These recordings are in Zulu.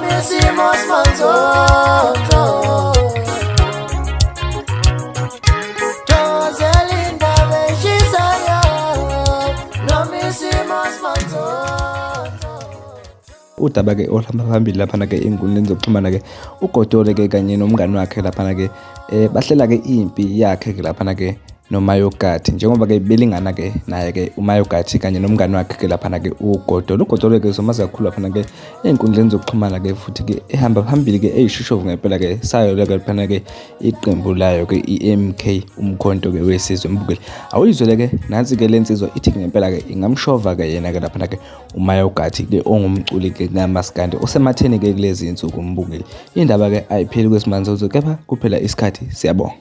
Noma isimo simanzonzo. Thokozela indaba eshisayo. Noma isimo simanzonzo. Udaba-ke oluhamba phambili laphana-ke ey'nkundleni zokuxhumana-ke uGodole-ke kanye nomngani wakhe laphana-ke um bahlela-ke impi yakhe-ke laphana-ke noMayogathi njengoba-ke belingana-ke naye-ke uMayogathi kanye nomngani wakhe-ke laphana-ke uGodole. UGodole-ke somazi kakhulu laphana-ke ey'nkundleni zokuxhumana-ke futhi-ke ehamba phambili-ke eyishoshovu ngempela-ke sayo-ke laphana-ke iqembu layo-ke i-MK Umkhonto-ke wesizwe mbukeli. Awuyizwele-ke nansi-ke le nsizwa ithi ngempela-ke ingamshova-ke yena-ke laphana-ke uMayogathi-ke ongumculi-ke kamaskandi osematheni-ke kulezi insuku mbukeli. Indaba-ke ayipheli kwesimanzozo kepha kuphela isikhathi siyabonga.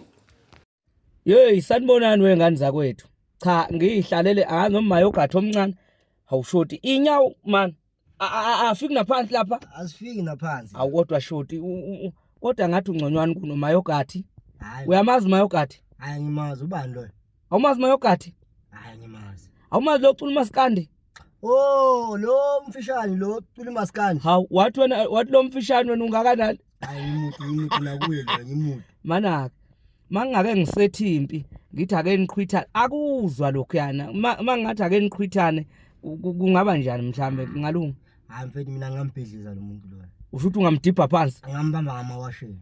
Hey sanibonani wengane zakwethu. Cha ngiyihlalele angazi noma mayogathi omncane. Hawushoti inyawo man. Afiki naphansi lapha. Asifiki naphansi. Awu kodwa shoti kodwa ngathi ungconywana kuno mayogathi. Uyamazi mayogathi? Hayi ngimazi ubani loyo? Awumazi mayogathi? Hayi ngimazi. Awumazi lo cula umaskandi? Oh lo mfishane lo cula umaskandi. Hawu wathi wena wathi lo mfishane wena ungakanani? Hayi ngimude ngimude nakuye lo ngimude. Manaka mangingake ngisethi impi ngithi ake niqhwithane akuzwa lokhuyana mangingathi ake niqhwithane kungaba njani mhlambe kungalunga hayi mfethu mina ngambhidliza lo muntu loyo usho ukuthi ungamdibha phansi angambamba ngamawasheni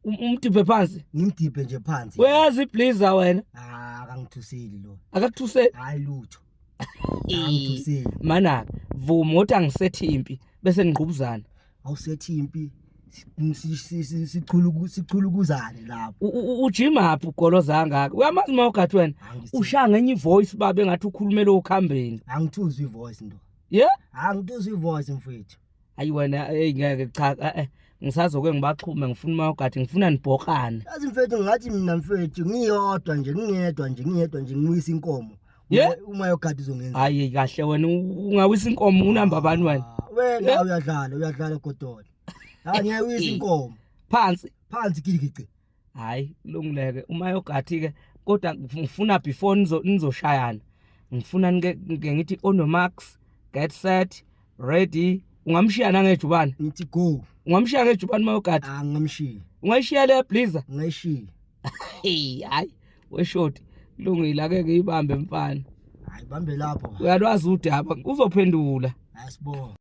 umdibhe phansi ngimdibhe nje phansi uyazi iblazer wena ah akangithuseli lo akakuthuseli hayi lutho angithuseli manaka vuma ukuthi angisethi impi bese ningqubuzana awusethi impi sichulukuzane lapho ujimaphi ugoloza kangaka uyamazi uma ugathi wena ushaya ngenye ivoice baba engathi ukhulumela okuhambeni angithuzi ivoice ndo ye angithuzi ivoice mfethu hayi wena eyi ngeke cha eh, eh ngisazoke ngibaxhume ngifuna uma ugathi ngifuna nibhokane yazi mfethu ngathi mina mfethu ngiyodwa nje ngingedwa nje ngingedwa nje ngiwisa inkomo Yeah. Uma yogadi uzongenza. Hayi kahle wena ungawisa inkomo unamba bani wena? Ah, wena uyadlala uyadlala godole. Hayi ngeke uyise inkomo. Phansi. Phansi gidigici. Hayi kulungileke uma yogathi ke kodwa ngifuna before nizo nizoshayana. Ngifuna nike ngithi on your marks get set ready ungamshiya nangejubane. Ngithi go. Ungamshiya ngejubane uma yogathi? Ah ngingamshiya. Ungayishiya le blizzard? Ngayishiya. Hey hayi weshoti kulungile ake ngiyibambe mfana. Hayi bambe lapho. Uyalwazi udaba uzophendula. Asibonge.